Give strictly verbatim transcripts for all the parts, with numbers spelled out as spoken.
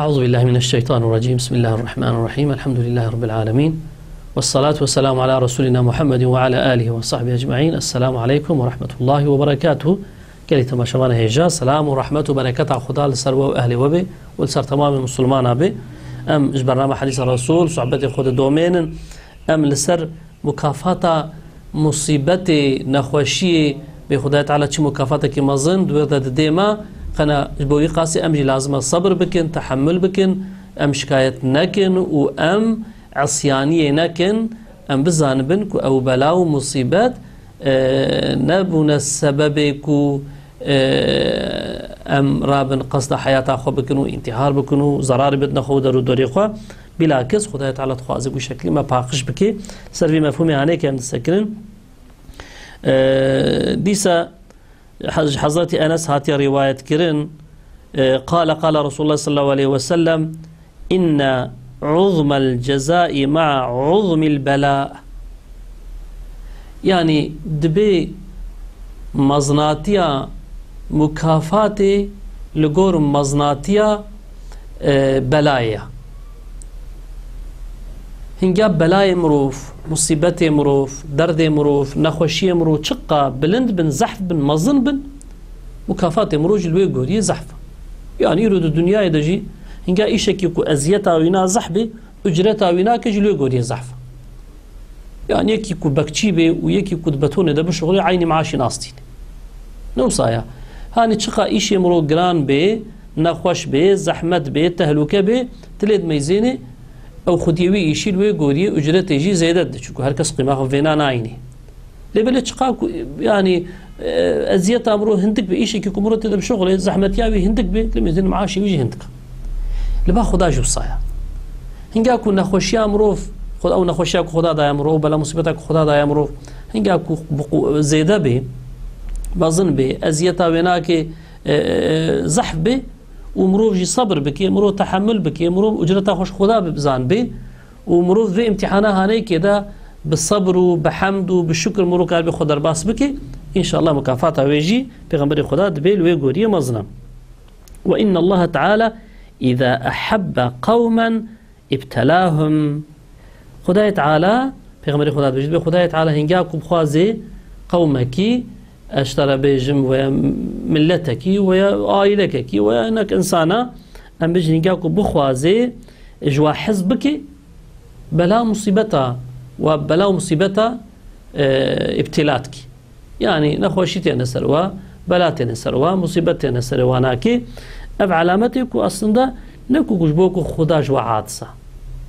أعوذ بالله من الشيطان الرجيم. بسم الله الرحمن الرحيم. الحمد لله رب العالمين. والصلاة والسلام على رسولنا محمد وعلى آله وصحبه أجمعين. السلام عليكم ورحمة الله وبركاته. Gelî temaşevana hêja, selam û rehmet û bereketa Xuda li ser we û ehlê we be û li ser temamê misilmana be. Em ji bername Hedîsa Resul sohbetê xwe didomênin. Em li ser mukafata musîbetê, nexweşiyê bê Xwedayê Teala çi mukafatekî mezin di wê de didê me, qena ji bo wî qasî em jî lazim e sebir bikin, tehemul bikin, em şikayet nekin û em isyaniyê nekin, em bizanibin ku ew bela û musîbet, e, nebûne sebebê ku, e, em rabin qesda heyata xwe bikin û întîhar bikin û zerarê bidine xwe û derûdorê xwe. Bilakis Xwedayê Teala dixwaze ku şeklî me paqij bike. Ser vî mefhûmê hanê ke em disekirin. E, dîsa Hez-, Hezretî Enes hatiye rîwayet kirin. E, qale, qale Resulullah sallallahu aleyhi ve sellem, inne uzmel cezai ma'a uzmil bela. Yani dibe meznatiya mukafatê li gor meznatiya, e, belayê ya. Hinga belayê mirov, musîbetê mirov, derdê mirov, nexweşiyê mirov çiqa bilind bin, zehf bin, mezin bin, mukafatê mirov jî li wê goriyê zehf e. Yani îro di dinyayê de jî hinga îşekî ku eziyeta wî na zehf bê, ucreta wî nake jî li wê goriyê zehf e. Yani yekî ku bekçî bê û yekî ku di betonê de bişuxulê eynî meaşî nastîne. Ne wisa ya. Hanî çiqa îşê mirov giran bê, nexweş bê, zehmet bê, tehlûke bê, tu lê dimeyzênê, ew xwediyê wî îşî li wê goriyê ucretê jî zêde dide. Çunku her kes qîma xwe vêna nayînê. Lê belê çiqa ku, yani, e, eziyeta mirov hindik be, îşekî ku mirov tê de bişuxulê, zehmetiya wî hindik be, lê mêzên meaşê wî jî hindik e. Li ba Xuda jî wisa ya. Hinga ku nexweşiya mirov, Xwe-, ew nexweşiya ku Xuda daye mirov, bela musîbeta ku Xuda daye mirov, hinga ku bi qu-, zêde bê, mezin bê, eziyeta wê nake, e, e, zehf bê û mirov jî sebir bike, mirov tehemul bike, mirov ucreta xwe ji Xuda bi-, bizan bê û mirov vê îmtîhana haneyekê de bi sebir û bi hemd û bi şukir mirov karibe xwe derbas bike, înşallah mukafata wê jî Pêxemberê Xuda dibê li wê goriyê mezin e. Ve innallaha teala îza ehebbe qewmen ibtelahum. Xwedayê Teala, Pêxemberê Xweda dibêje, dibê Xwedayê Teala hinga ku bixwazê qewmekî, ez ji te re bêjim, weya miletekî, weya aîlekekî, weya hinek insana, em bêjin hinga ku bixwazê ji wa hez bike, bela musîbeta wa, bela û musîbeta, e, îbtîla dikî. Yani nexweşî têne ser wa, bela têne ser wa, musîbet têne serê wa nakê. Ev elametê ku aslında ne ku ji bo ku Xuda ji wa atisa.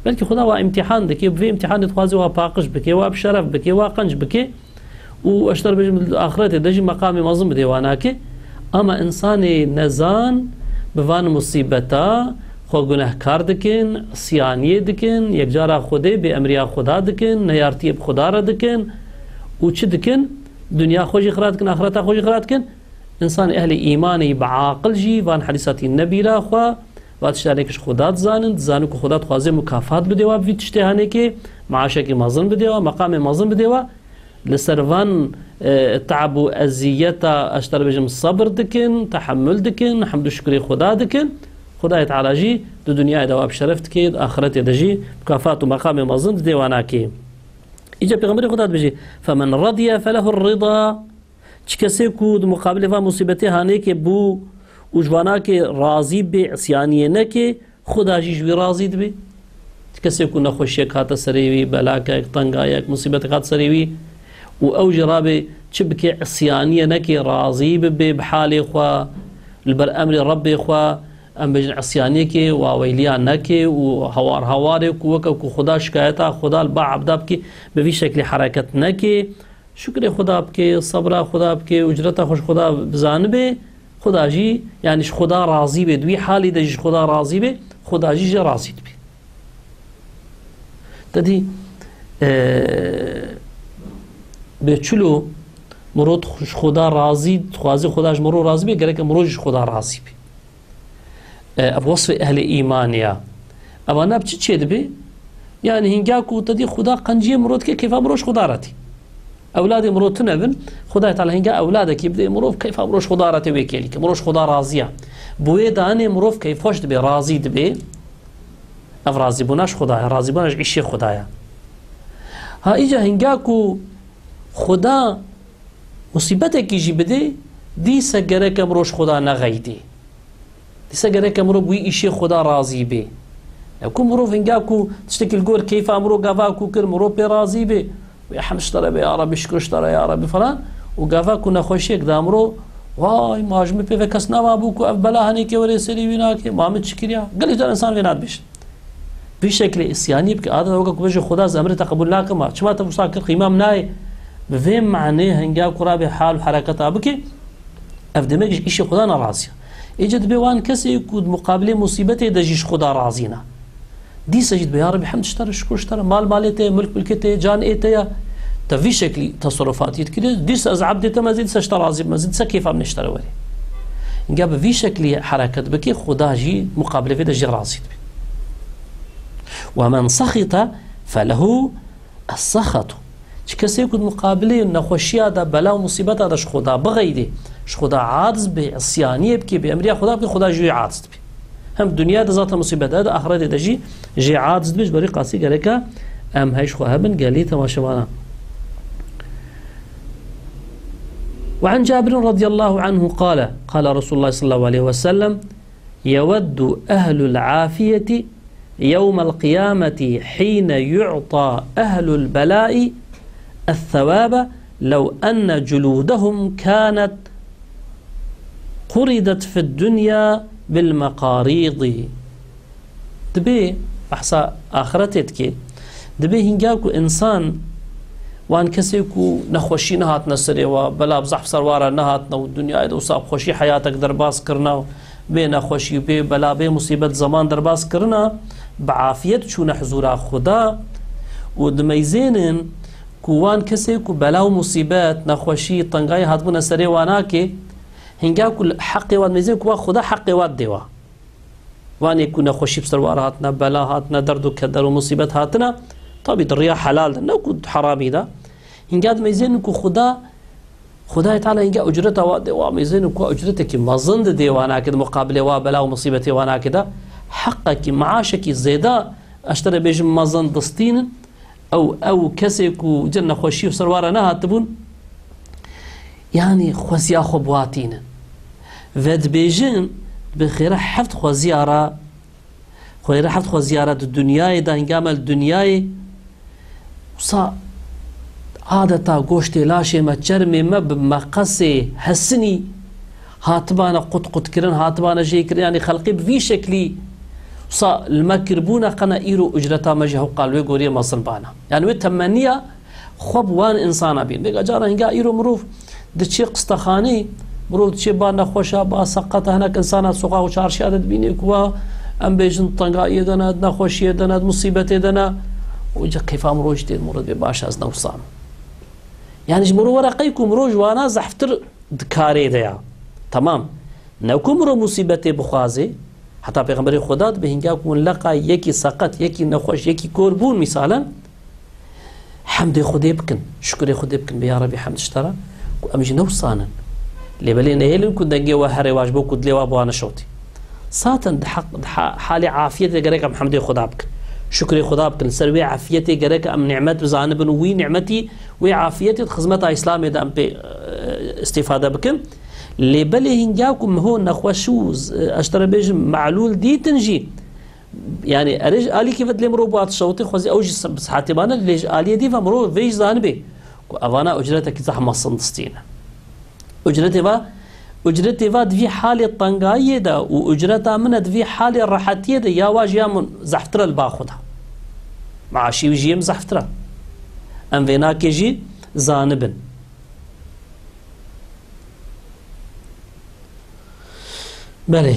Belkî Xuda wa îmtîhan dike, bi vê îmtîhanê dixwaze wa paqij bike, wa bi şeref bike, wa qenc bike. Û ez ji te re bêjim, axretê de jî meqamê mezin bidê wa nakê. Ama insanê nezan bi van musîbeta xwe gunehkar dikin, isyaniyê dikin, yekcara Xwedê bêemriya Xuda dikin, neyartiyê bi Xuda re dikin û çi dikin? Dinya xwe jî xira dikin, axireta xwe jî xira dikin. Însanê ehlê îmanê bi aqil jî van hedîsa tînine bîra xwe, va tiştanê ji Xuda dizanin, dizanin ku Xuda dixwaze mukafat bidê wa bi vî tiştê hanekê, maaşekî mezin bidê wa, meqamê mezin bidê wa. Li ser van, e, teab û eziyeta, ez ji te re bêjim, sebir dikin, tehemul dikin, hemd û şukrê Xuda dikin. Xudayê Teala jî di dinyayê de wa bi şeref dike, di axiretê de jî mukafat û meqamê mezin didê wa nakê. Îca Pêxemberê Xuda dibêje, "Femen radiye felehu rida." Çi kesê ku di muqabilê van musîbetê hanekê bû û ji vanakê razî bê, isyaniyê nekê, Xuda jî ji wî razî dibe. Kesê ku nexweşiyek hate serê wî, belakek, tengayek, musîbetek hate serê wî û ew jî rabe çi bike, îsyaniyê neke, razî bibe bi halê xwe, li ber emrê Rebbê xwe, em bêjin îsyaniyekê, waweyliya neke û hawar hawarê ku weke ku Xuda şikayeta Xuda li ba ebda bike, bi vî şeklî hereket neke. Şukrê Xuda bike, sebra Xuda bike, ucreta xwe ji Xuda bizanibe, Xuda jî, yani ji Xuda razî be, di wî halî de jî ji Xuda razî be, Xuda jî jê razî dibe. Te dî, e, bê çilo mirov ji Xuda razî, dixwaze Xuda ji mirov razî be, gereke mirov jî ji Xuda razî be. E, ev wesfê ehlê îmanê ya. Evana bi çi çêdibe? Yani hînga ku te dî Xuda qenciyê mirov dike, kêfa mirov ji Xuda re tê. Ewladê mirov tune bin, Xwedayê Teala hinga ewladekî bidê mirov, keyfa mirov ji Xweda re tê wê kêlî ke, mirov ji Xweda razî ya. Bi wê danê mirov keyfxweş dibê, razî dibê. Ev razîbûna ji Xweda ye, razîbûna ji îşê Xweda ye. Ha, îca hinga ku Xweda musîbetekî jî bidê, dîse gereke mirov ji Xweda nexeydê. Dîse gereke mirov bi wî îşê Xweda razî bê. Ya ku mirov hinga ku tiştekî li gor keyfa mirov gava ku kir, mirov pê razî bê. Wê hemd ji te re be, ya Rebî, şikir ji te re, ya Rebî falan. Û gava ku nexweşiyek da mirov, vay, ma ji min pê ve kes nemabû ku ev bela henêkê were serî wî nake, ma min çi kiriya? Gelek car însan vê nadibêjin. Vî şeklê îsyanî bike, adeta weke ku bêje, Xweda, ez emrê te qebûl nakim, çima te wisa kir, qîma min nayê? Bi vê manê hinga ku rabe hal û hereketa bike, ev demek ji îşê Xweda nerazî ye. Êce dibe wan kesê ku di muqabilê musîbetê de jî ji Xweda razî ne. Dîse jî dibe, ya Rebî, hemd ji te re, şukir ji te re, mal malê te ye, milk milkê te ye, can ê te ye. Te vî şeklî teserufatiyê dikirî, dîse ez ebdê te me, dîse ji te razî bim, dîse keyfa min ji te re werê. Hinga bi vî şeklî hereket bike, Xweda jî muqabilê vê de jî razî dibe. Ve men sexîte felehu es-sexetu. Çi kesê ku di muqabilê nexweşiya de, bela û musîbeta de ji Xweda bixeydê, ji Xweda aciz bê, isyaniyê bikê, bêemriya Xweda bikê, Xweda ji wê aciz dibê. Hem dinya de zaten musîbet e, di axretê de jî jê aciz dibê, ji ber wî qasî gereke em heyş xwe hebin, gelî temaşevana. وعن جابر رضي الله عنه قال: قال رسول الله صلى الله عليه وسلم: يود أهل العافية يوم القيامة حين يعطى أهل البلاء الثواب لو أن جلودهم كانت قرضت في الدنيا بالمقاريض. Dibê behsa axiretê dike. Dibê hinga ku însan, wan kesê ku nexweşî nehatine serê wa, bela bi zehf ser wa re nehatine û dinyayê de wisa bi xweşî heyatek derbas kirine û bê nexweşî, bê bela, bê musîbet zeman derbas kirine, bi afiyet çûne hizûra Xweda û dimeyzênin ku wan kesê ku bela û musîbet, nexweşî, tengayî hatibûne serê wa nake, hinga ku heqê wa dimeyzên ku wa Xweda heqê wa didê wa. Wanê ku nexweşî bi ser wa re hatine, bela hatine, derd û keder û musîbet hatine, tabî di riya helal de, ne ku di heramî de. Hinga dimeyzênin ku Xuda, Xudayê Teala hinga ucreta wa dê, wa meyzênin ku ucretekî mezin didê wana ke di muqabilê wa bela û musîbetê wana ke de, heqekî, meaşekî zêde ez ji te re bêjim mezin distînin. Ew, ew kesê ku cin nexweşî û ser wa re nehatibûn, yanî xweziya xwe bi wa tînin. Ve dibêjin, bi xêre heft xweziya re, xêre heft xweziya re di dinyayê de, hingame li dinyayê, wisa adeta goştê laşê me, çermê me bi meqesê hesinî hatibane qut qut kirin, hatibane jê kirin, yanî xelqê bi vî şeklî wisa li me kiribûne, qena îro ucreta me jî hewqa li wê goriyê mezin bane. Yanî wê temeniya xwe bi wan însana bîn. Vêga cara hinga îro mirov diçê qistexanê, mirov diçê ba nexweşa, ba seqeta, hinek însana soqaq û çarşiya de dibînê ku wa, em bêjin, tengayiyê de ne, di nexweşiyê de ne, di musîbetê de ne. Û ca keyfa mirov jî tê, mirov dibê baş ez newsan. Yanî ji mirov were qey ku mirov ji wana zehftir di karê de ya. Temam. Ne ku mirov musîbetê bixwaze, heta Pêxemberê Xuda dibe hinga ku hûn leqa yekî seqet, yekî nexweş, yekî kor bûn mîsalen, hemdê Xwedê bikin, şukurê Xwedê bikin, bê ya Rebî hemd ji te re, ku em jî newsanin. Lê belê nehêlin ku dengê we here wa ji bo ku dilê wa bi wa neşewtî. Zaten di heq, di ha-, halê afiyetê de gerek em hemdê Xuda bikin. Şukurê Xuda bikin. Li ser wê afiyetê gerek em nîmet bizanibin û wî nîmetî, wê afiyetê di xizmeta Îslamê de em pê, e, îstîfade bikin. Lê belê hinga ku miho nexweş û z-, ez ji te re bêjim, me'lûl dîtin jî, yanî erê ji alîkî ve dilê mirov bi wa dişewitî, xwezî ew jî se-, bi sihetê bane, lê ji aliyê dî ve mirov vê jî zanibê ku evana ucretekî zehf mezin distîne. Ucretê va, ucretê va di vî halê tengayiyê de û ucreta min e di vî halê rehetiyê de, ya wa jî ya min zehftir e li ba Xuda. Meaşî wî jî yê min zehftir e. Em vê nakê jî zanibin. Belê.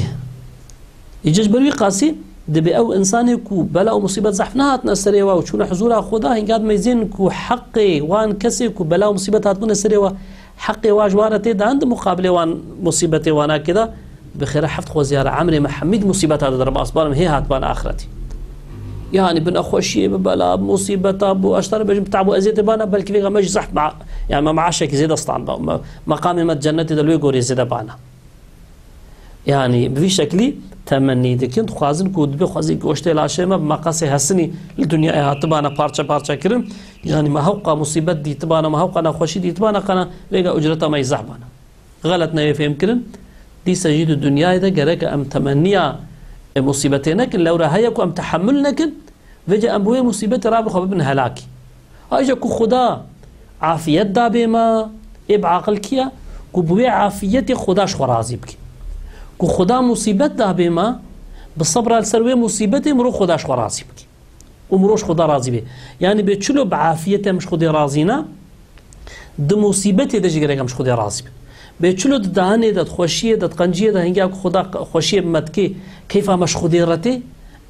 Îca ji ber wî qasî dibê ew însanê ku bela û musîbet zehf nehatine serê wa û çûne huzûra Xuda, hinga dimeyzên ku heqê wan kesê ku bela û musîbet hatibûne serê wa, heqê wa ji wan re tê dan di muqabilê wan musîbetê wana ke de, bi xêre heft xweziya re emrê me hemî di musîbeta de derbas barim hê hatibane axretî. Yani bi nexweşiyê, bi bela, bi musîbeta, bi, ez dikarim bêjim, bi te'b û eziyetê bana, belkî vêga me jî zehf ma-, yani me meaşekî zêde stand ba, me, meqamê me di cennetê de li wê gorî zêde bana. Yani bi vî şeklî temennî dikin, dixwazin ku dibê xwezî ku tiştê laşê me bi meqasê hesinî li dinyayê hatibana parçe parçe kirin. Yani me hewqa musîbet dîtibana, me hewqa nexweşî dîtibana, qana vêga ucreta me yî zehf bana. Xelet neyê fêhm kirin. Dîsa jî di dinyayê de gerek em temenniya, e, musîbetê nekin, lewra heye ku em tehemul nekin, vêca em bi wê musîbetê rabin xwe bibin helakî. Ayrıca ku Xuda afiyet dabê me, ê bi aqil kî ye? Ku bi wê afiyetê Xuda ji xwe razî bike. Ku Xuda musîbet dabê me, bi sebra li ser wê musîbetê mirov Xuda ji xwe razî bike. Û mirov ji Xuda razî bê. Yani bê çilo bi afiyetê em ji Xwedê razî ne, di musîbetê de jî gerek em ji Xwedê razî bin. Bê çilo di dahanê de, di xweşiyê de, di qenciyê de, hingiya ku Xuda xweşiyê bi me dike, keyfa me ji Xwedê re tê,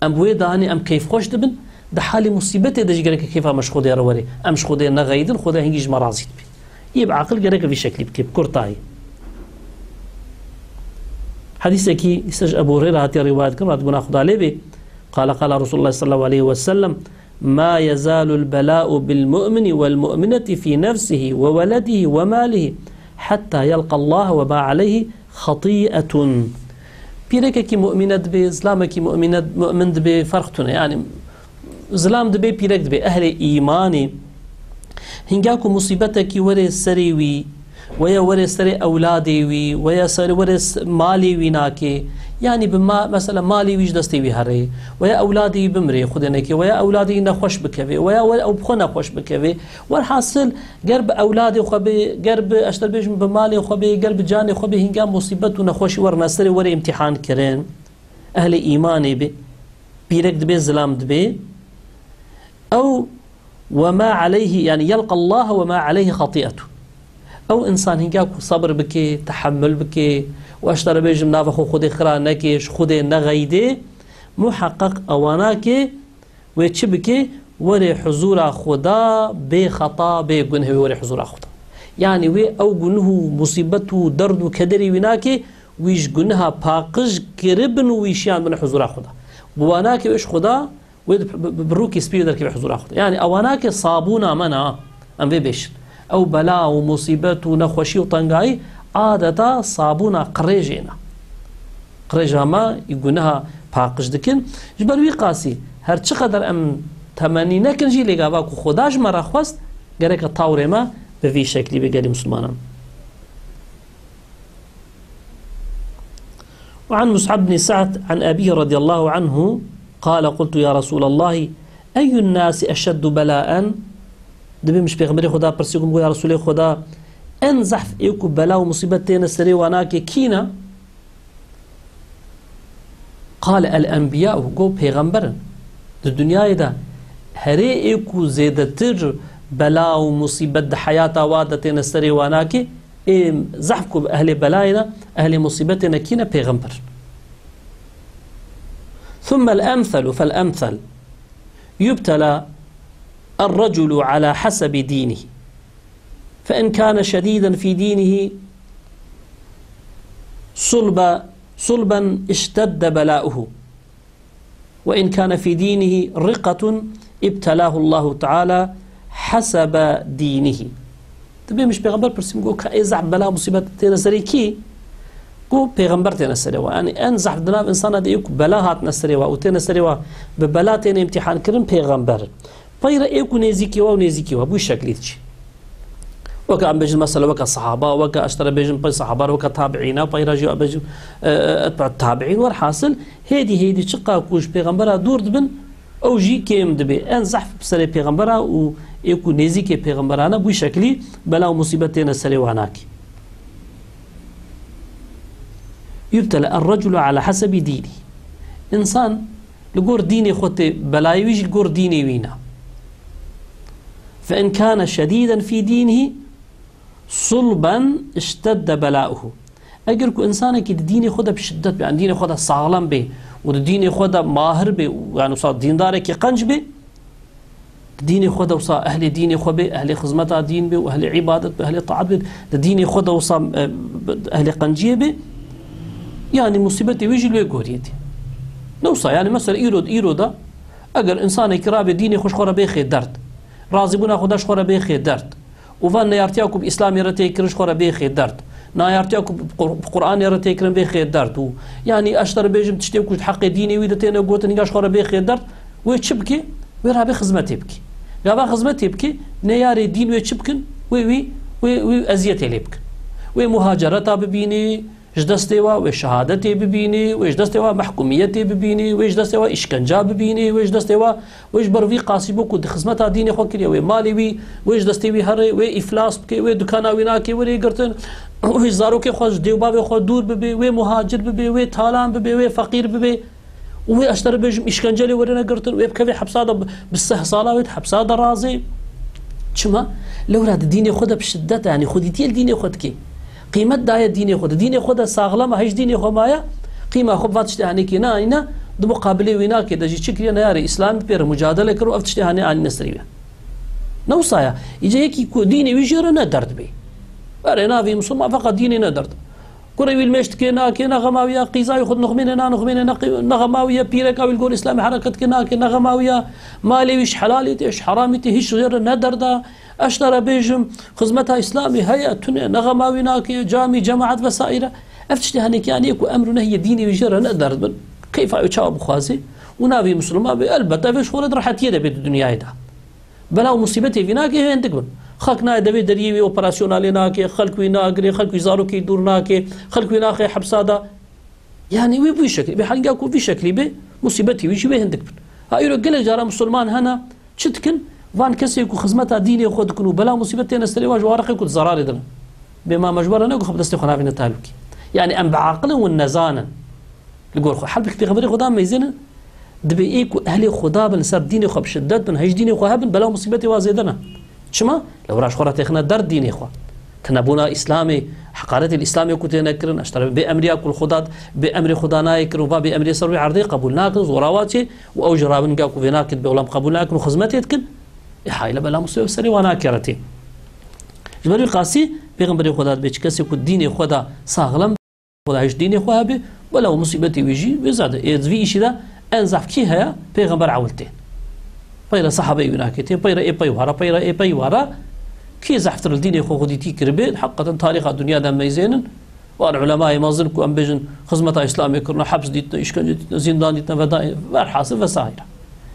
em bi wê dahanê em keyfxweş dibin, di halê musîbetê de jî gerek keyfa me ji Xwedê re were. Em ji Xwedê nexeyidin, Xwedê hingî ji me razî dibe. Yê bi aqil gerek vî şeklî bike, bi kurtayî. Hadîsekî îse ji Ebu Hureyre hatiye rîwayet kirin, radibûna Xuda lê bê. Qala qala Resulullah sallallahu aleyhi ve sellem, "Ma yezalul bela'u bil mu'mini vel mu'mineti fi nefsihi ve veledihi ve malihi hatta yelqa Allah ve ma aleyhi hati'etun." Pîrekekî mu'mine dibê, zilamekî mu'mine, mu'min dibê, ferq tune. Yani zilam dibê, pîrek dibê, ehlê îmanê. Hinga ku musîbetekî were serê wî, weya were serê ewladê wî, weya ser, were s-, malê wî nake. Yani bi ma-, mesela malê wî ji destê wî herê, weya ewladê wî bimrê, Xwedê neke, weya ewladê wî nexweş bikeve, weya we-, ew bi xwe nexweş bikeve. Werhasil, ger bi ewladê xwe bê, ger bi, ez dikarim bêjim, bi malê xwe bê, ger bi canê xwe bê, hinga musîbet û nexweşî werine serê, were îmtîhan kirin. Ehlê îmanê bê, pîrek dibê, zilam dibê. Ew ve ma aleyhi, yani yelqa Allah ve ma aleyhi hati'etu. Ew însan hinga ku sebir bike, tehemmul bike, û ez dikarim bêjim nava xwe Xwedê xira neke, ji Xwedê nexeyde, muheqeq ewana ke wê çi bike, were huzura Xweda bê xeta, bê guneh wê were huzura Xweda. Yani wê ew guneh û musîbet û derd û kederê wî nake, wî ji guneha paqij kiribin û wî şiyan bin huzura Xweda. Bi wana ke wê ji Xweda Wê di, bi, bi, bi rûkî spî wê derkeve huzura Xwedê. Yani ewana ke sabûna me ne, em vê bêjin. Ew bela û musîbet û nexweşî û tengayî adeta sabûna qirêjê ne. Qirêja me î guneha paqij dikin. Ji ber wî qasî her çi qeder em temennî nekin jî, lê gava ku Xweda ji me re xwest, gereke tawrê me bi vî şeklî be, gelî Mislimanan. وعن مصعب بن سعد عن أبيه رضي الله عنه قال: قلت يا رسول الله، أي الناس أشد بلاء؟ Dibê min ji Pêxemberê Xweda pirsî, got, ya Resûlê Xweda, en zehf ê ku bela û musîbet têne serê wan nake kî ne? قال: الأنبياء، got, pêxember in. Di dinyayê de herê ê ku zêdetir bela û musîbet di heyata wa de têne serê wan nake, ê zehf ku ehlê belayê ne, ehlê musîbetê ne kî ne? Pêxember. ثم الأمثل فالأمثل، يبتلى الرجل على حسب دينه، فإن كان شديدا في دينه صلبا، صلبا اشتد بلاؤه، وإن كان في دينه رقة ابتلاه الله تعالى حسب دينه. Dibê min ji Pêxember pirsî, min got, ka ê zehf bela musîbet têne serê kî? Got, Pêxember têne serê wa. Yani en zehf di nav însana de ê ku bela hatine serê wa û têne serê wa, bi bela têne îmtîhan kirin, Pêxember in. Peyre ê ku nêzîkê wa û nêzîkê wa, bi wî şeklî diçe. Weke em bêjin, mesela, weke sehaba, weke ez dikarim bêjim pey sehaba re, weke tabiîna, peyre jî em bêjin, e, e, etbe tabiîn, werhasil, hêdî hêdî çiqa ku ji Pêxembera dûr dibin, ew jî kêm dibe. En zehf bi serê Pêxembera û ê ku nêzîkê Pêxembera ne, bi wî şeklî bela û musîbet têne serê wan nake. يبتلى الرجل على حسب دينه. Însan li gor dînê xwe tê belayê wî jî li gor dînê wî ne. فإن كان شديدا في دينه صلبا اشتد بلاؤه. Eger ku însanekî di dînê xwe de bi şiddet be, yani dînê xwe de saxlem be û di dînê xwe de mahir be û yani wisa dîndarekî qenc be, di dînê xwe de wisa ehlê dînê xwe be, ehlê xizmeta dîn be û ehlê îbadet be, ehlê taat be, di dînê xwe de wisa, e, ehlê qenciyê be, yani musîbetê wê jî li wê goriyê tê. Ne wisa, yani mesela îro, îro de Eger însanekî rabe dînê xwe ji xwe re bêxê derd, razîbûna Xweda ji xwe re bêxê derd û van neyartiya ku bi Îslamê re tê kirin ji xwe re bêxê derd, neyartiya ku bi Qur-, bi Qur'anê re tê kirin bêxê derd û, yanî, ez ji te re bêjim, tiştê ku ji heqê dînê wî de têne gotin, hînga ji xwe re bêxê derd, wê çi bike? Wê rabe xizmetê bike. Gava xizmetê bike, neyarê dîn wê çi bikin? Wê wî, wê, wê eziyetê lê bikin. Wê muhacereta bibînê, ji destê wa wê şehadetê bibînê, wê ji destê wa mehkûmiyetê bibînê, wê ji destê wa îşkenca bibînê, wê ji destê wa, wê ji ber vî qasî bû ku di xizmeta dînê xwe kiriye, wê malê wî, wê ji destê wî here, wê îflas bike, wê dukana wî nake, wê rê girtin, wê ji zarokê xwe, ji dê û bavê xwe dûr bibe, wê muhacir bibe, wê talan bibe, wê feqîr bibe. Û wê, ez ji te re bêjim, îşkence lê werine girtin, wê bikeve hepsa de, bi seh sala wê di hepsa de razê. Çima? Lewra di dînê xwe de bi şiddet, yanî xwedîtiyê li dînê xwe dike. Qîmet daye dînê xwe de. Dînê xwe de saxlem e, hej dînê xwe maye, qîma xwe bi va tiştê henekê neanîne, di muqabilê wî nake de jî çi kiriye, neyarê Îslamî pê re mucadele kir û ev tiştê hane anîne serî we. Ne wisa ye. Îca yekî ku dînê wî jê re ne derd bê. Berê navê Misilman feqet dînê ne derd. Kurê wî li mêj dike nake, ne xema wî ya, qîza wî xwe nixmîne, nanuxmîne, ne qî-, ne xema wî ya, pîreka wî li gor Îslamê hereket ke nake, ne xema wî ya, malê wî ji helalî tê, ji heramî tê, hîç jê re ne derda. Ez ji te re bêjim, xizmeta Îslamê heye, tune, ne xema wî nake, camî, cemaet vesaire. Ev tiştê henekî yanî ku emr û nehiyê dînê wî jê re ne derd bin. Keyfa wî çawa bixwaze û navê Misilman be, elbette vê ji xwe re di rehetiyê de bê di dinyayê de. Bela û musîbetê vî nake, hê hindik bin. Xelk nayê devê deriyê wî, operasyona lê nake, xelk wî nagirê, xelk wî zarokî dûr nake, xelk wî naxe hepsa da. Yanî wî bi vî şeklî bê, henga ku vî şeklî bê, musîbetê wî jî wê hindik bin. Ha îro gelek cara misilman hene, çi dikin? Van kesê ku xizmeta dînê xwe dikin û bela û musîbet têne serê wan, ji wan re xê ku di zerarê de bin. Bê ma me ji we re ne ku xwe bi destê xwe navîne talûkê. Yanî em bi aqil in, win nezan in. Li gor xwe. Halbikî Pêxemberê Xweda meyzênin, dibê ê ku ehlê Xweda bin, li ser dînê xwe bi şiddet bin, hej dînê xwe hebin, bela û musîbetê wa zêde ne. Çima? Lewra ji xwe re têxine derd dînê xwe. Tunebûna Îslamê, heqaretê li Îslamê ku têne kirin, ez ji te re bê emriya ku li Xweda, bê emrê Xweda nayê kirin, va bê emrê ser wê erdê qebûl nakin, zora wa çê û ew jî rabin ga ku vê nakin, bê olam qebûl nakin û xizmetê dikin. Ê hayle bela musîbet serê wa nake re tê. Ji ber wî qasî Pêxemberê Xweda dibê çi kesê ku dînê xwe de saxlem Xweda hişt dînê xwe hebe, bela û musîbetê wî jî wê zade. Ê di vî îşî de en zehf kî heye? Pêxember ewil tê. Peyre sahabeyê wî nakê tê, peyre ê pey wara, peyre ê pey wara. Kî zehftir li dînê xwe xwedîtî kiribe? Heqeten tarîxa dinya de meyzênin. Wan ulemayê mezin ku em bêjin xizmeta Îslamê kirine, heps dîtine, îşkence dîtine, zîndan dîtine, veda, verhasil vesaire.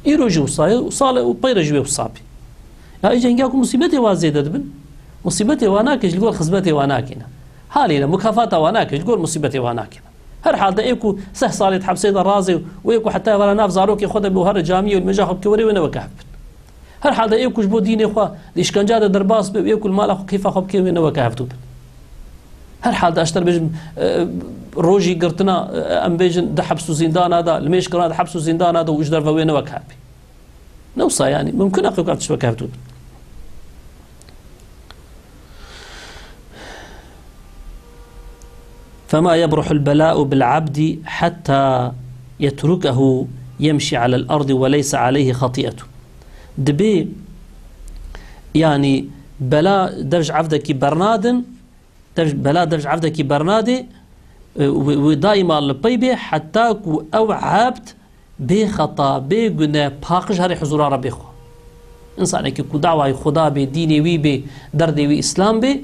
Îro jî wisa ye, û sal û peyre jî wê wisa bî. Ya îca hinga ku musîbetê wa zêde dibin, musîbetê wa nake ji li gor xizmetê wa nakêne. Halîne mukafata wa nake ji li gor musîbetê wa nakêne. Her halde ê ku seh salê di hepsê de razê û ê ku heta êvara nav zarokê xwe de bû here camiyê û li mêja xwe bike werê wê ne weke hev bin. Her halde ê ku ji bo dînê xwe di îşkenca de derbas be û ê ku li mala xwe keyfa xwe bike wê ne weke hevdû bin. Her halde ez ji te re bêjim, e, rojî girtina, e, em bêjin di heps û zîndana de, li mêj kirina di heps û zîndana de û ji derve wê ne weke hev bî. Ne wisa yanî, mimkun e qewka tişt weke hevdû bin. فما يبرح البلاء بالعبد حتى يتركه يمشي على الأرض وليس عليه خطيئة. Dibê, yanî, bela dev ji evdekî bernadin, dev, bela dev ji evdekî bernadê, e, wê, wê daîma li pey bê, heta ku ew ebd bê xeta, bê gune, paqij herê huzura Rebbê xwe. Însanekî ku dawayê Xuda bê, dînê wî bê, derdê wî Îslam bê,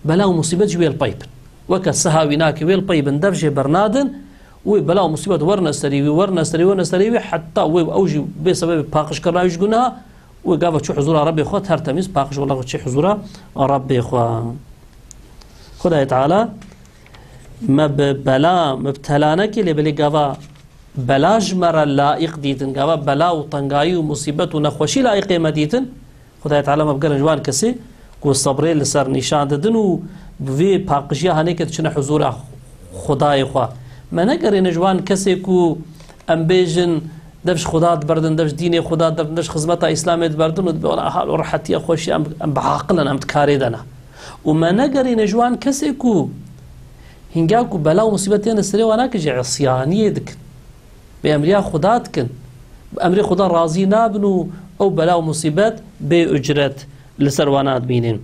bela û musîbet ji wê li pey bin. Weke siha wî nake, wê li pey bin, dev jê bernadin, wê bela û musîbet werine serî wî, werine serî, werine serî wî, heta wê û ew jî bê sebebê paqijkirina wî ji guneha, wê gava çû huzura Rebbê xwe, tertemîz paqij wela çû huzura Rebbê xwe. Xwedayê Teala me bi bela mibtela neke, lê belê gava bela ji me re laiq dîtin, gava bela û tengayî û musîbet û nexweşî laiqê me dîtin, Xwedayê Teala me bigere ji wan kesê ku sebrê li ser nîşan didin û bi vê paqijiya hanê ke diçine huzura Xwedayê xwe. Me negerîne ji wan kesê ku em bêjin dev ji Xuda diberdin, dev ji dînê Xuda diberdin, dev ji xizmeta Îslamê diberdin û dibe wela hal û rehetiya xweşî em, em bi aqil in, em di karê de ne. Û me negerîne ji wan kesê ku hinga ku bela û musîbet têne serê wan nake jî îsyaniyê dikin. Bi emriya Xuda dikin. Bi emrê Xuda razî nabin û ew bela û musîbet bê ucret li ser wan nadimînin.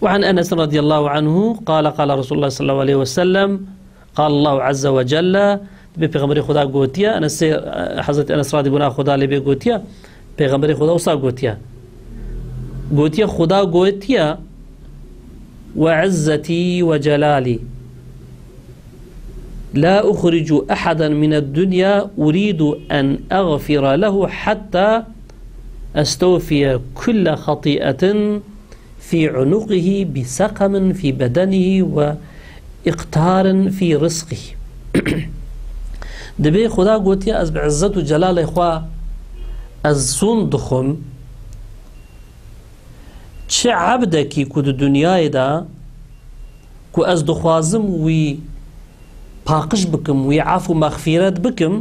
وعن أنس رضي الله عنه قال: قال رسول الله صلى الله عليه وسلم: قال الله عز وجل: Dibê Pêxemberê Xuda gotiye, Enesê, Hezretî Enes radîbûna Xuda lê bê gotiye, Pêxemberê Xuda wisa gotiye. Gotiye, Xuda gotiye, "Ve izzetî ve celalî, la uxricu ehaden mined dunya uridu en eğfira lehu hatta estewfiye kulle xatî'etin fi unuqihi bi seqemin fi bedenihi ve iqtarin fi rizqihi." Dibê Xuda gotiye, "Ez bi izzet û celalê xwe ez sûnd dixwim, çi ebdekî ku di dinyayê de ku ez dixwazim wî paqij bikim, wî af û mexfîret bikim,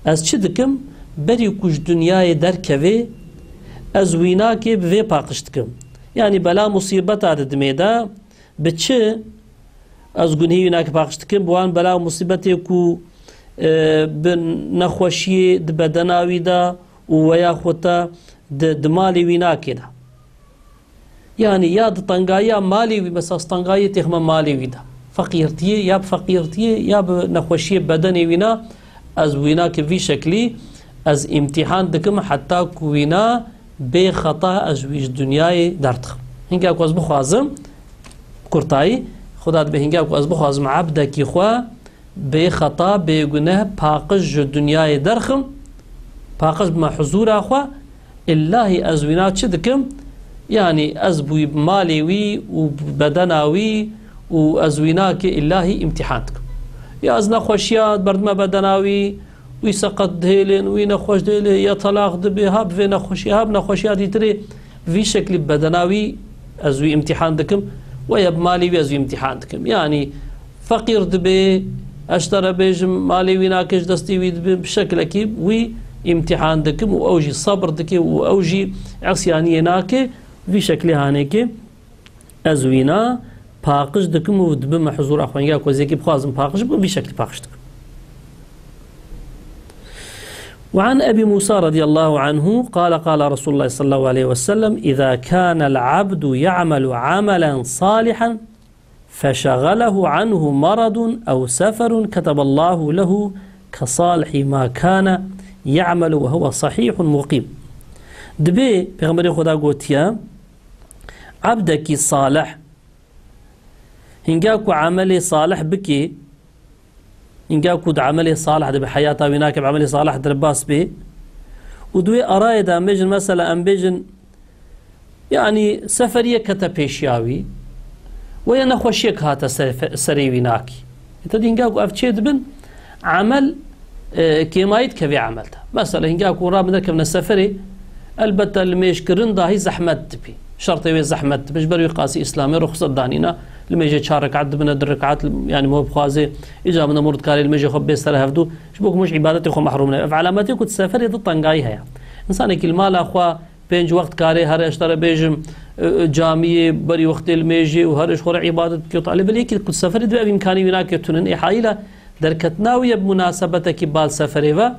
ez çi dikim? Berî ku ji dinyayê derkeve, ez wînakê bi vê paqij dikim." Yanî bela musîbeta di dimê de bi çi ez gunhê wînakê paqij dikim? Bi wan bela û musîbetê ku, e, bi nexweşiyê di bedena wî de û weya xwe te di, di malê wînakê de. Yanî ya di tengayiya malê wî, mesela tengayiyê têxme malê wî de. Feqîrtiyê, ya bi feqîrtiyê, ya bi nexweşiyê bedenê wîna, ez wîna ki vî şeklî, ez îmtîhan dikim heta ku wîna bê xeta ez wî ji dinyayê derdixim. Hinga ku ez bixwazim, kurtayî, Xuda dibê hinga ku ez bixwazim ebdekî xwe bê xeta, bê guneh, paqij ji dinyayê derxim, paqij bime huzûra xwe, illahî ez wîna çi dikim? Yanî ez bi malê wî û bedena wî û ez wîna ki illahî îmtîhan dikim. Ya ez nexweşiya berdime bedena wî, wî seqet dihêlin, wî nexweş dihêlê, ya telaq dibe, ha bi vê nexweşiya, ha bi nexweşiya dîtirê, vî şeklî bedena wî ez wî îmtîhan dikim, we ya bi malê wî ez wî îmtîhan dikim. Yanî feqîr dibe, ez ji te re bêjim, malê wî nake, ji destê wî dibe, bi şeklekî wî îmtîhan dikim û ew jî sebr dike û ew jî esyaniyê nake, vî şeklî hanê ke ez wîna paqij dikim û dibime huzûra xwe. Hinga ku ez yekî bixwazim paqij bikim, vî şeklî paqij dikim. وعن أبي موسى رضي الله عنه قال: قال رسول الله صلى الله عليه وسلم: إذا كان العبد يعمل عملا صالحا فشغله عنه مرض أو سفر كتب الله له كصالح ما كان يعمل وهو صحيح مقيم. Dibê Pêxemberê Xuda gotiye, ebdekî salih, hinga ku emelê salih bike, hinga ku di emelê salih de bi heyata wî nake, bi emelê salih derbas bê, û di wê arayê de em bêjin, mesela em bêjin, yanî seferiyek kete pêşiya wî, we ya nexweşiyek hate ser-, serê wî nakî. Ê te dî hinga ku ev çê dibin, emel, e, kêmayî dike vê emel de. Mesela hinga ku rabin derkevine seferê, elbette limêjkirin dahî zehmet dibî. Şertê wê zehmet dibin. Ji ber wî qasî Îslamê ruxset danîna, limêjê çar rekat dibine du rekat, yanî mor bixwaze, îca min de mor dikarê limêjê xwe bê ser hevdû, ji bo ku mor ji îbadetê xwe mehrum ne. Ev elametê ku di seferê de tengayî heye. Însanekî li mala xwe pênc wext karê here, ez ji te re bêjim, e, e, camiyê berî wextê limêjê û here ji xwe re îbadet bike û talê, belê yekî ku seferê dibe ev îmkanî wî nake tunin. Ê heyîla derketina wî ye bi munasebetekî bal seferê ve,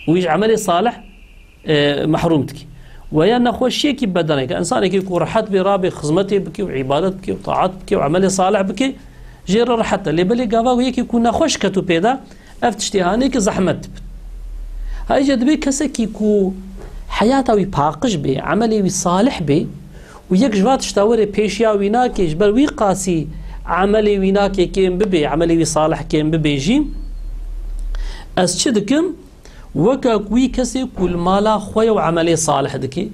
wî ji emelê salih, e, mehrûm dike. We ya nexweşiyekî bedeneke, însanekî ku rehet bê, rabê xizmetê bike û îbadet bike û taat bike û emelê salih bike, jê re rehet e. Lê belê gava ku yekî ku nexweş ketû pê de, ev tiştê hanê ki zehmet dibin. Heyce dibê kesekî ku heyata wî paqij bê, emelê wî salih bê û yek ji va tişta were pêşiya wî nake, ji ber wî qasî emelê wî nake kêm bibe, emelê wî salih kêm bibe jî, ez çi dikim? Weke ku wî kesê ku li mala xwe ye û emelê salih dike,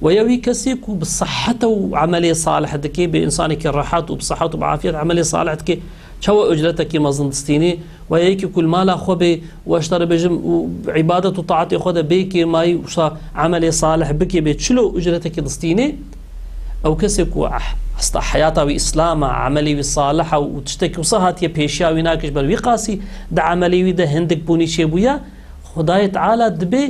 we ya wî kesê ku bi sehete û emelê salih dike, bi însanekî rehet û bi sehet û bi afiyet emelê salih dike, çawa ucretekî mezin distînê? We ya yekî ku li mala xwe bê, we ji te re bêjim, û îbadet û taetê xwe de bê kêmayî, wisa emelê salih bike, bê çilo ucretekî distînê? Ew kesê ku, eh, hesta heyata wî Îslam e, emelê wî salih e û tiştekî wisa hatiye pêşiya wî nake, ji ber wî qasî di emelê wî de hindik bûnî çêbûye, Xwedayê Teala dibê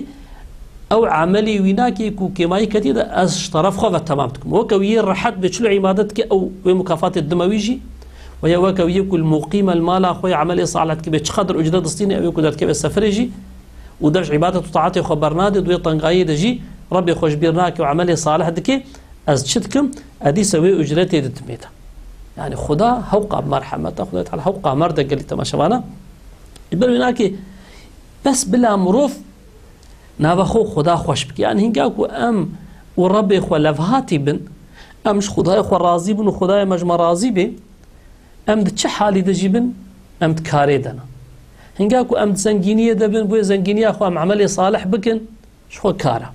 ew emelê wî nake ku kêmayî ketiye de ez ji teref xwe ve temam dikim. Weke wî yê rehet bê çilo îbadet dike, ew wê mukafatê dime wî jî. We ya weke wî yê ku li muqîm e, li mala xwe ye, emelê salih dike, bê çiqedir ucret distîne, ew ê ku derdikeve seferê jî û dev ji îbadet û taetê xwe bernade, di wê tengayê de jî Rebbê xwe ji bîr nake û emelê salih dike, ez çi dikim? Ez dîsa wê ucretê didim ê de. Yanî Xuda hewqa merhemet e, Xuda Teala hewqa merd e gelî temaşevana. Ji ber wê nake bes bila mirov nava xwe Xuda xweş bike. Yani hinga ku em û Rebê xwe levhatî bin, em ji Xudayê xwe razî bin û Xudayê me ji me razî bê, em di çi halî de jî bin, em di karê de ne. Hinga ku em di zengîniyê de bin, bo yê zengîniya xwe em emelê salih bikin, ji xwe kar e.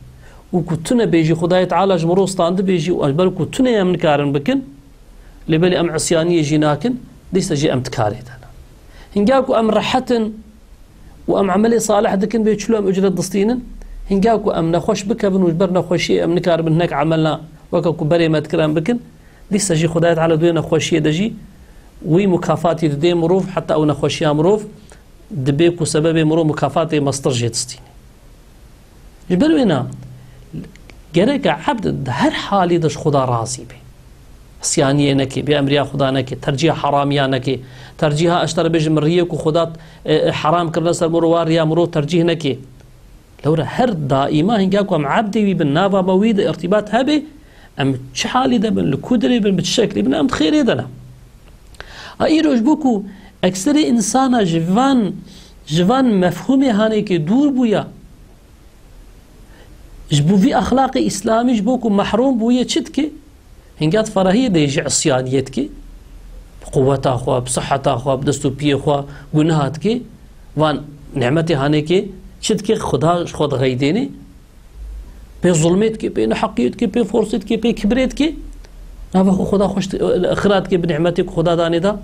Û ku tune bêjî Xudayê Teala ji mirov standibê jî û ji ber ku tune em nikarin bikin, lê belê em isyaniyê jî nakin, dîsa jî em di karê de ne. Hinga ku em rehet in û em emelê salih dikin, bê çilo em ucret distînin, hinga ku em nexweş bikevin û ji ber nexweşiyê em nikaribin hinek emela weke ku berê me dikir em bikin, dîsa jî Xudayê Teala di wê nexweşiyê de jî wî mukafatî didê mirov, heta ew nexweşiya mirov dibe ku sebebê mirov mukafatê mestir jê distîne. Ji ber wê ne, gereke ebd di her halî de ji Xuda razî be. Isyaniyê neke, bê emriya Xuda neke, tercîha heramiya neke, tercîha, ez ji te re bêjim, riyê ku Xuda, e, e, heram kirine ser mirov, wa riya mirov tercîh neke. Lewre her daîma hinga ku em ebdê wî bin, nava me wî de irtîbat hebe, em çi halî de bin, li ku derê bin, bi çi şeklî bin, em di xêrê de ne. A îro ji bo ku ekserê însana ji van, ji van mefhûmê hanekê dûr bûya, ji bo vî exlaqê îslamî ji bo ku mehrûm bûye çi dike? Hinga di ferahiyê de ji isyaniyê dike, bi quweta xwe, bi siheta xwe, bi dest û piyê xwe guneha dike, van nîmetê hanekê çi dike? Xuda ji xwe dixeydêne, pê zulmê dike, pê neheqiyê dike, pê forsê dike, pê kibirê dike. Nava xwe Xuda xweş di-, xira dike bi nîmetê ku Xuda danê da.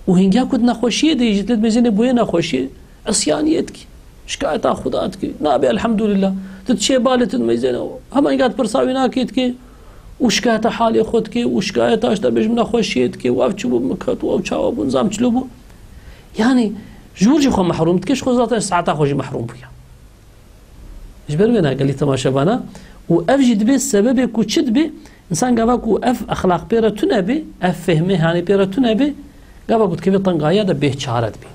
Û hinga ku di nexweşiyê de jî, lê dimêzêne boyê nexweşiyê, isyaniyê dike. Şikayeta Xuda dike. Nabê elhamdulillah. Tu diçê balê tu dimêzêne. Hema hinga di pirsa wî nakê dike. Û şikayeta halê xwe dike. Û şikayeta işte bêjim nexweşiyê dike. Û ev çi bû min ket. Û ew çawa bû. Nizam çilo bû. Yani ji wir jî xwe mehrûm dike. Ji xwe zaten saeta xwe jî mehrûm bûye. Ji ber wê ne gelî temaşevana û ev jî dibe sebebê ku çi dibe? Însan gava ku ev exlaq pê re tune be, ev fehmê hanê pê re tune be, gava ku dikeve tengahiya de bêçare dibe.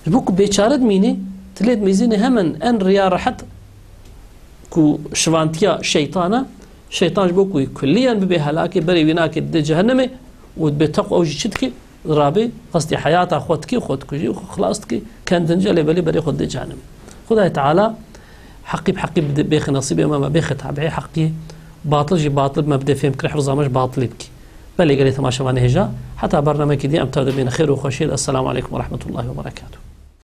Ji bo ku bêçare dimîne, tu lê dimêzîne hemen en riya rehet ku şivantiya şeytana, şeytan ji bo ku kulliyen bibe helakê, berê wî nake dide cehennemê û dibe teq ew jî çi dike? Rabê qestê heyata xwe dike, xwe dikujî û xwe xilas dike, kendince lê belê berê xwe didê cehennemê. Xwedayê Teala heqî bi heqî bide-, bêxe nesîbê me, me bêxe tabiê heqî, batil jî batil me bide fêm kir, hifza me ji batilê bike. Belê gelê temaşevanê hêja, heta bernamekî dî em tev de bêne xêr û xweşiyê de. Esselamu aleykum ve rahmetullahi ve berekatuhu.